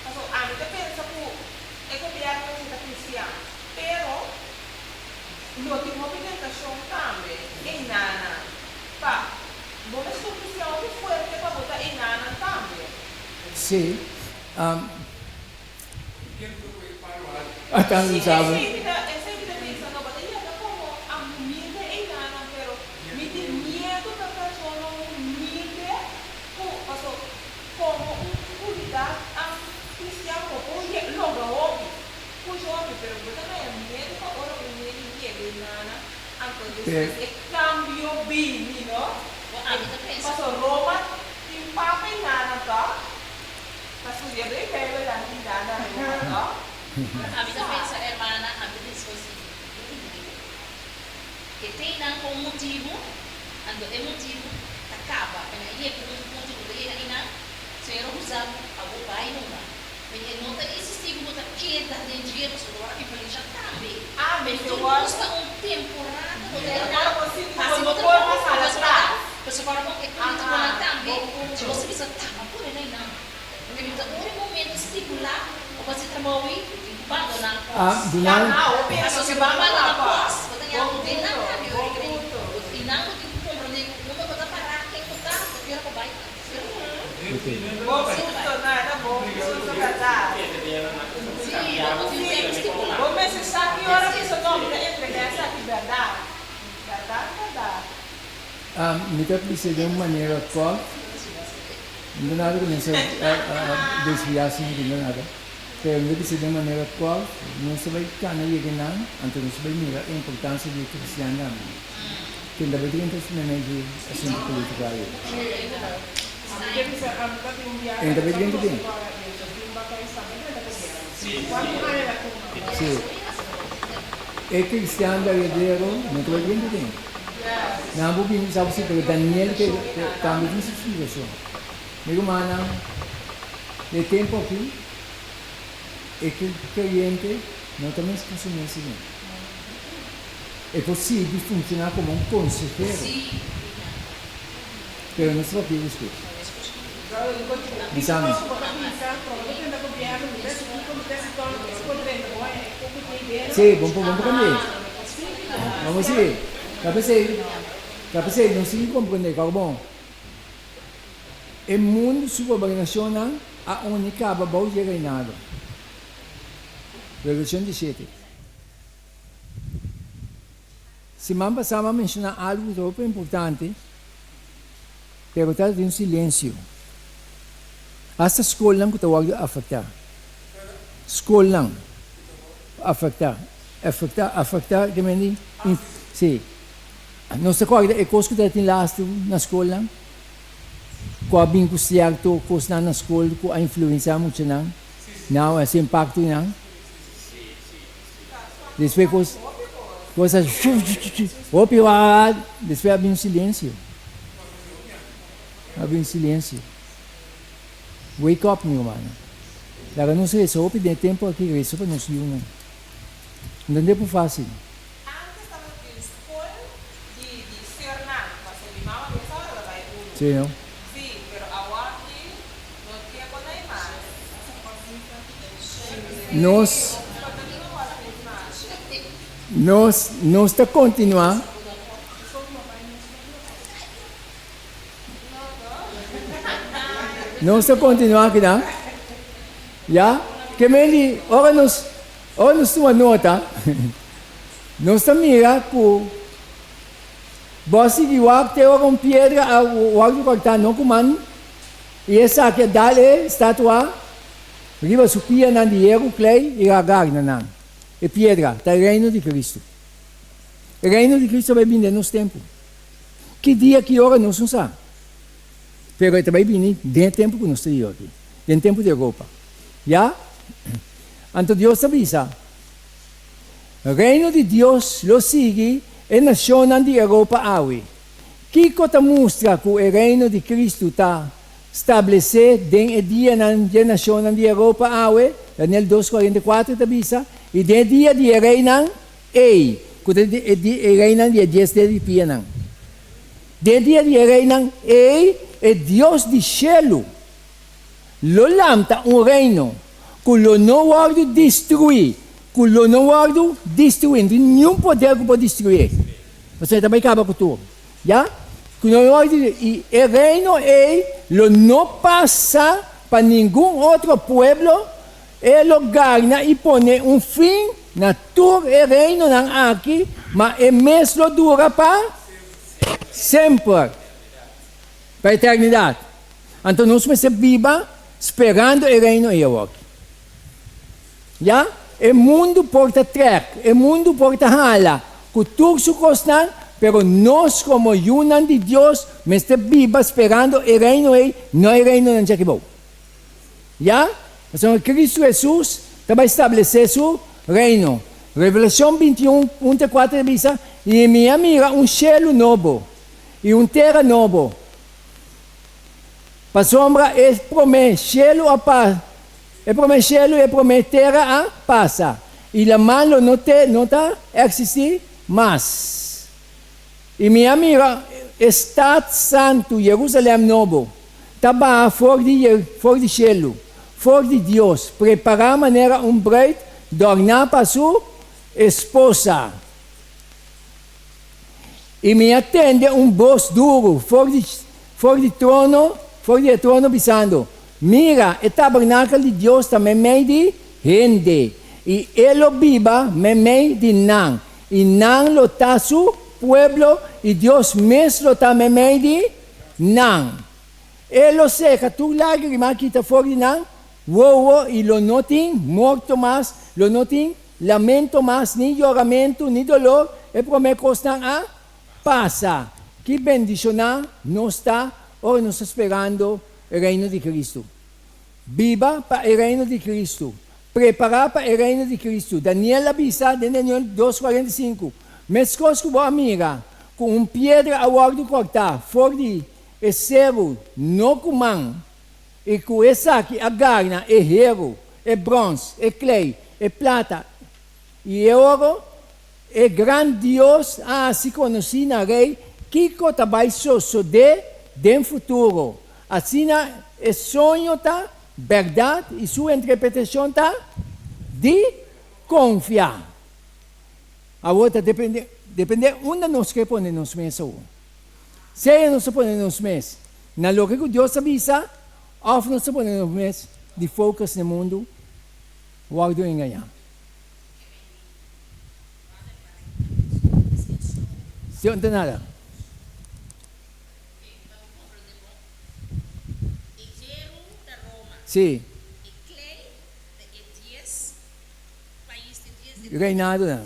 Speaker 3: Pasobra ami ta pensa ku e gobierno mester ta cristian, pero. Lo tin hopi tentashon tambe, einanan. Pa bo mes un cristian hopi fuerte pa bo ta einanan tambe.
Speaker 1: Sí. Ata
Speaker 3: Sí, esei mi ta, esei mi ta bisa, no bo ta yega komo a humilde einanan, pero mi tin miedu pa persona humilde ku, paso komo un comunidad cristian bo por logra hopi. Push hopi, pero bo ta haya miedu pa ora un hende yega i nana, anto despues e cambio bini, no?
Speaker 2: Bo ami ta pensa.
Speaker 3: Paso Roma tin papa i nana toch? Ta studia den Bijbel nan tin nana Roma toch?
Speaker 2: Ami ta pensa hermana, ami ta pensa si e tin nan con un motibu, anto e motibu ta caba, pena e yega un punto cu ta yega einan, Señor a usa bo pa bo bay numa. Mi e no ta insistí ku bo ta keda den dje pasobra bo a influensha tambe.
Speaker 3: Ah,
Speaker 2: Mi
Speaker 3: mester
Speaker 2: tur
Speaker 3: wòrdu.
Speaker 2: kos ta un temporada bo ta
Speaker 3: Mester
Speaker 2: eda
Speaker 3: ora bo sinti
Speaker 2: hasi
Speaker 3: bo
Speaker 2: bo
Speaker 3: no por
Speaker 2: trabou
Speaker 3: mas hala
Speaker 2: pasobra ta
Speaker 3: tras.
Speaker 2: pasobra ora bo e
Speaker 3: Aha,
Speaker 2: polítikonan tambe
Speaker 3: bon
Speaker 2: si
Speaker 3: punto.
Speaker 2: bo sa bisa ta bo pone na einan porque mi ta ora e momento stipulá bo pa hasi trabou ei bo tin ku bandoná
Speaker 1: Ah,
Speaker 2: kos.
Speaker 1: duna.
Speaker 3: Aha, hopi hende
Speaker 2: Pasobra
Speaker 3: no
Speaker 2: si
Speaker 3: ke
Speaker 2: bo a
Speaker 3: bandoná
Speaker 2: bandoná
Speaker 3: kos.
Speaker 2: kos bo ta
Speaker 3: Bon
Speaker 2: ña den nan
Speaker 3: punto,
Speaker 2: tambe
Speaker 3: bon
Speaker 2: ora ke
Speaker 3: punto.
Speaker 2: bo einan bo tin ku komprondé ku unda bo ta pará ken bo ta bo kier pa bai ta.
Speaker 3: Bon punto, no, e ta bon punto, berdad. Sí, bo mester sa ki ora bisa no, mi ta entrega esaki, berdad, berdad, berdad.
Speaker 1: Mi ta bisa den un manera kort, no ta nada ku nos a desviá sin ku no nada, pero mi ta bisa den un manera kort, nos ta bai kana yega nan, anto nos ta bai mira e importansia di e kristiannan. Ken ta bai drenta su meme dje asuntu politico aye? Ken ta bai drenta den? Si e cristian berdadero no ta bai drenta den. Nan por bini bisa bo si, pero Daniel ke tambe tin su explicacion. Mi rumannan, e tempo aki e creyente no ta mezcla su mes den. E por sigui funciona como un consehero, pero no ta papia despues. Bisa mi. Sí, bon por cambi'é. Vamos sigui. Ta p'esei, ta p'esei nos tin cu comprende, kòrda bon, e mundu su gobernacionnan a uni caba bou dje reinado. Revelacion diesshete. Siman pasá mi a menshoná algu ku ta hopi importante, pero ta den un silensio. Asta skolnan ku ta wòrdu afektá. Skolnan afektá, afektá, afektá, ke men di? Sí. Nos ta kòrda e kos ku ta tin lastu na skolnan, ku a bin ku sierto kosnan na skol ku a influensiá muchanan, nan a hasi impakto nan. Despues kos kos a hopi wak despues a bin un silensio. A bin un silensio. Wake up mi rumannan. Laga nos resa hopi den e tempu aki resa pa nos yunan. No ta tempu fasil.
Speaker 3: Antes tabata tin skol di di sernan, pasobra mi mama mes tabata ta bai unu.
Speaker 1: Sí no?
Speaker 3: Sí, pero awaki no tin e konai mas.
Speaker 1: Nos nos nos ta kontinuá. Nos ta kontinuá kinan. Ya, ke men di ora nos ora nos tuma nota, nos ta mira ku bo a sigui wak te ora un piedra a wòrdu kòrtá no ku man, i esaki a dal e statua riba su pianan di heru, klei i ragar na nan. E piedra ta e reino di Kristu. E reino di Kristu a bai bini den nos tempu. Ki dia, ki ora nos no sa. Pero e ta bai bini den e tempu ku nos ta biba aki, den tempu di Europa. Ya? Anto Dios ta bisa, Reino di Dios lo sigui e nashonnan di Europa awe. Kiko ta mustra ku e Reino di Kristu ta stablesé den e dianan dje nashonnan di Europa awe? Daniel dos 44 ta bisa, I den e dia di e reinan ei, ku ta e reinan di e dies dedo di pianan, Den dia di e reinan ei, e Dios di shelu lo lanta un reino ku lo no wòrdu destruí, ku lo no wòrdu destruí, no tin niun poder ku por destruié, pasobra e ta bai kaba ku tur, ya, ku no wòrdu destruí, i e reino ei lo no pasa pa ningun otro pueblo, e lo garna i pone un fin na tur e reinonan aki, ma e mes lo dura pa semper, pa eternidat. Anto nos mester biba sperando e Reino ei awoki. Ya, e mundu por ta trèk, e mundu por ta hala ku tur su kosnan, pero nos komo yunan di Dios mester biba sperando e Reino ei, no e reinonan djakibou. Ya, pasobra Kristu Hesus ta bai stablesé su Reino. Revelashon 21, 1 te 4 ta bisa, I mi a mira un shelu nobo i un tera nobo, pasobra e promé shelu a pa, e promé shelu i e promé tera a pasa, i laman lo no te, no ta eksistí mas. I mi a mira e stat santu, Jerusalèm nobo, ta baha for di for di shelu, for di Dios, prepará manera un bruid dòrná pa su esposa. I mi a tende un bos duru for di for di trono, for di e trono bisando, Mira, e tabernakel di Dios ta meimei di hende, i e lo biba meimei di nan, I nan lo ta su pueblo, i Dios mes lo ta meimei di nan. E lo seka tur lágrima kita for di nan wowo, i lo no tin morto mas, lo no tin lamento mas, ni yoramentu, ni dolor, e promé kosnan a pasa. Ki bendishoná nos ta ora nos ta sperando e Reino di Kristu! Biba pa e Reino di Kristu! Prepará pa e Reino di Kristu. Daniel a bisa den Daniel dos 45, Meskos ku bo a mira ku un piedra a wòrdu kòrtá for di e seru no ku man, i ku esaki a garna e heru, e bròns, e klei, e plata i e oro, e gran Dios a hasi konosí na rei kiko ta bai sosodé den futuro. Asina e soño ta Bèrdat i su interpretashon ta di konfia. Awor ta depende depende unda nos ke pone nos mes awor. Sea nos ta pone nos mes na loke ku Dios ta bisa òf nos ta pone nos mes di focus na e mundu wòrdu engañá. Si no ta nada. Si. Reinadonan.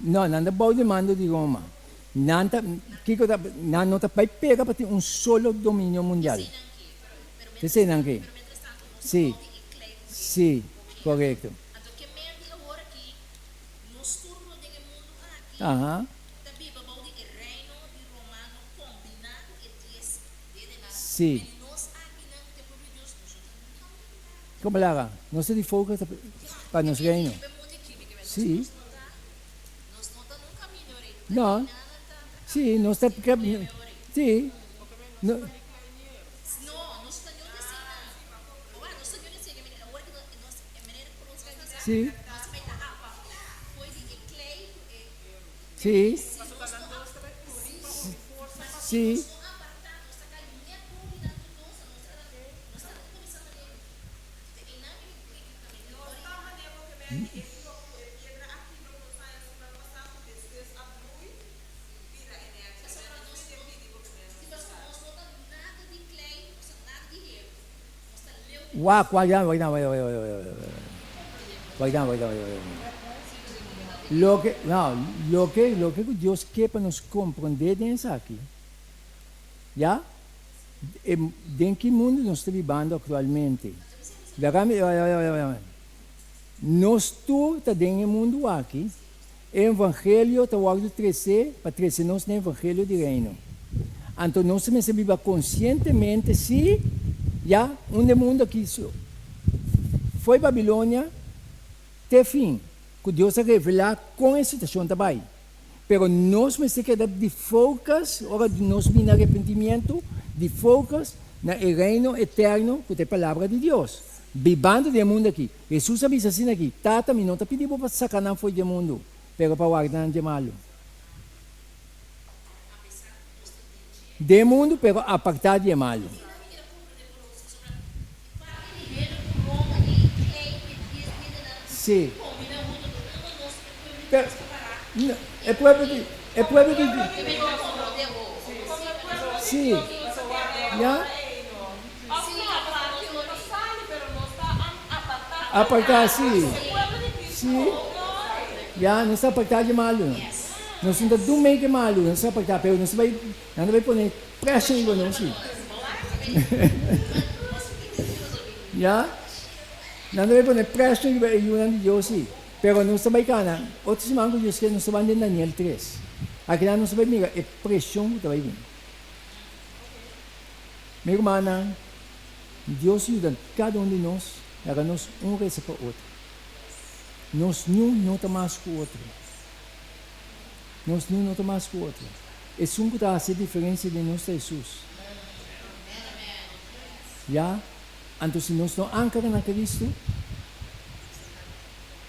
Speaker 1: No, nan ta bou di mando di Roma. Nan ta, kiko ta, nan no ta bai pega pa tin un solo dominio mundial. Esei nan ke. Si, si, korekto. Aha. Si. Kon palabra? Nos ta di focus pa nos reino. Si. No. Si, nos ta si. No. Si. Si. Si. Wak, wak, wak, wak, wak, wak, wak, wak, wak, wak. Loke, no, loke, loke ku Dios ke pa nos komprondé den esaki, ya, e, den ki mundu nos ta bibando aktualmente. Laga mi, Nos tur ta den e mundu aki, e evangelio ta wòrdu tresé pa trese nos na e evangelio di Reino. Anto nos ta mester biba konsientemente si, ya, unda e mundu aki foi Babilonia te fin ku Dios a revelá kon e situashon ta bai. Pero nos mester keda di focus ora di nos bini arepentimiento, di focus na e reino eterno ku ta e palabra di Dios. Bibando den e mundu aki. Hesus a bisa asina aki, Tata, mi no ta pidi bo pa saka nan fo'i di e mundu, pero pa warda nan dje malu. Den e mundu, pero apartá di e malu. Sí. Pero, no, e pueblo di, e pueblo di, sí, ya. Apartá, sí, sí, ya, nos ta apartá dje malu. Nos no ta dun mei ke malu, nos ta apartá, pero nos ta bai, nan ta bai pone preshon riba nos, sí. Ya, nan ta bai pone preshon riba e yunan di Dios, sí. Pero nos ta bai kana, otro siman ku Dios ke nos ta ban den Daniel tres. Akinan nos ta bai mira e preshon ku ta bai bin. Mi rumannan, Dios yuda kada un di nos laga nos un resa pa otro. Nos niun no ta mas ku otro. Nos niun no ta mas ku otro. Esun ku ta hasi e diferensia den nos ta Hesus. Ya, anto si nos no ankra na Kristu,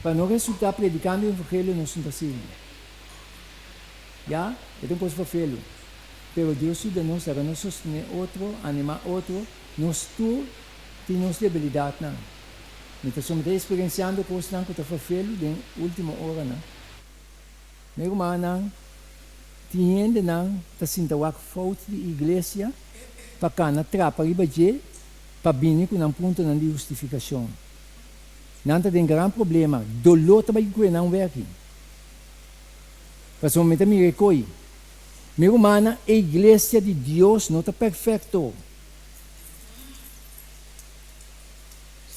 Speaker 1: pa no resultá predikando e evangelio nos no ta sirbi. Ya, e ta un kos fafelu. Pero Dios yuda nos laga nos sostené otro, animá otro. Nos tur tin nos debilidatnan. Mi ta somet'é eksperensiando kosnan ku ta fafelu den último oranan. Mi rumannan, tin hendenan ta sinta wak fout di iglesia pa kana trapa riba dje pa bini ku nan puntonan di hustifikashon. Nan ta den gran problema, doló ta bai kue nan wèki. Pasobra mi ta mira e koi. Mi rumannan, e iglesia di Dios no ta perfekto.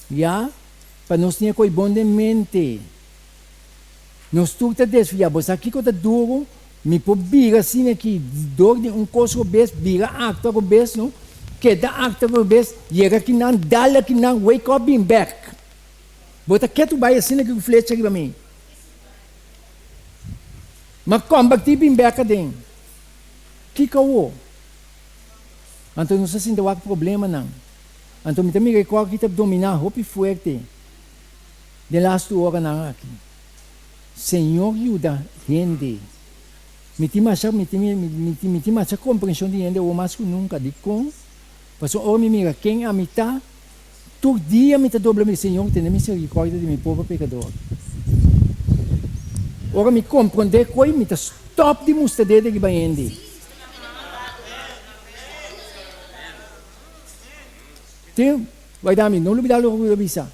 Speaker 1: Ya, pa nos tin e koi bon den mente. Nos tur ta desviá. Bo sa kiko ta duru? Mi por bira asina aki dor di un kos robes, bira aktua robes, no? Keda aktua robes, yega akinan, dal akinan, wake up, bin bek. Bo ta ketu bai asina aki ku flecha riba mi. Ma kombertí bin bek aden. Kiko awo? Anto nos ta sinti wak problemanan. Anto mi ta mira e kòk ki ta dominá hopi fuerte. Den lastu oranan aki, Señor yuda hende. Mi tin masha, mi tin, mi tin, mi tin masha comprension di hende awor mas cu nunca. Dicon? Pasobra ora mi mira ken ami ta, tur dia mi ta dobla mi, Señor, tene misericordia di mi pober pecador. Ora mi komprondé koi, mi ta stòp di mustra dede riba hende. Tin, wak mi, no lubidá loke ku a bisa.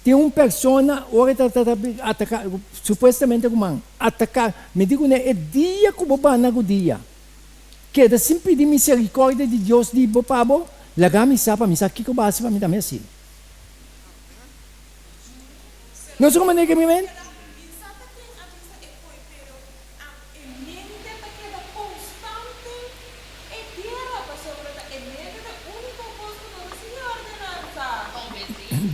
Speaker 1: Tin un persona, ora e ta ta ataká, supuestamente ruman, ataká, mi di kuné, e dia ku bo bana rudia, keda sin pidi miserikòrdia di Dios di bo pa bo, laga mi sa pa mi sa kiko bo hasi pa mi tambe hasi. No sa manera ke mi men?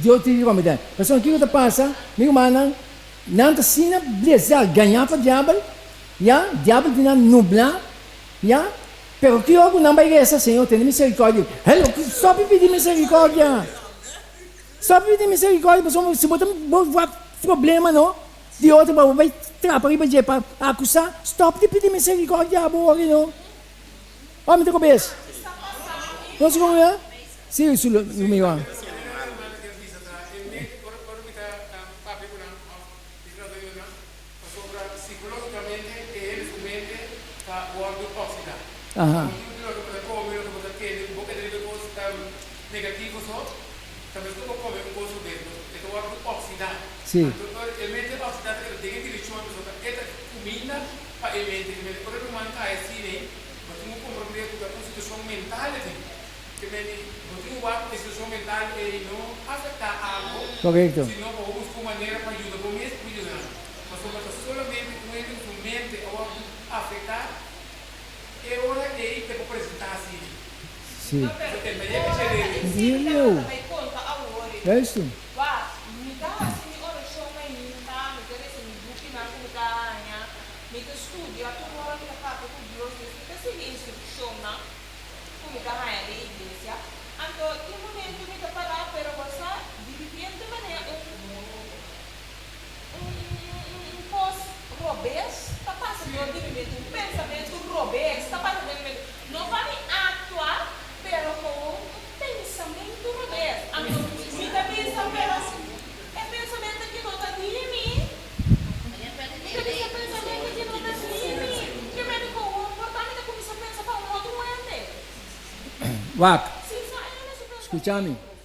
Speaker 1: Dios tin di komete. Pasobra kiko ta pasa, mi rumannan? Nan ta asina blesá, gañá pa diabel, ya, diabel tin nan nublá, ya. Pero ki ora ku nan bai resa, Señor, tene miserikòrdia. Hello, stòp di pidi miserikòrdia. Stòp di pidi miserikòrdia, pasobra si bo ta bo wak problema no di otro pa bo bai trapa riba dje pa akusá, stòp di pidi miserikòrdia abo ora no. Ora mi ta kobes. No si komo ya? Si, su mi Juan. Aha. Si. Korekto. Si. Juistu.
Speaker 3: Ku mi ta haña den iglesia. Anto tin momentu mi ta pará, pero bo sa, di ripiente manera un un un kos robes ta pasa dor di mi mente, un pensamentu robes ta pasa den mi mente. No pa mi aktua, pero komo un pensamentu robes. Anto mi ta bisa, pero e pensamentu aki no ta di mi. Mi ta bisa pensamentu ki no ta di mi. Ke mende ku un por ta mi ta kuminsá pensa pa un otro hende.
Speaker 1: Wak,
Speaker 3: Sin sa e no su
Speaker 1: skucha mi.
Speaker 3: pensamentu.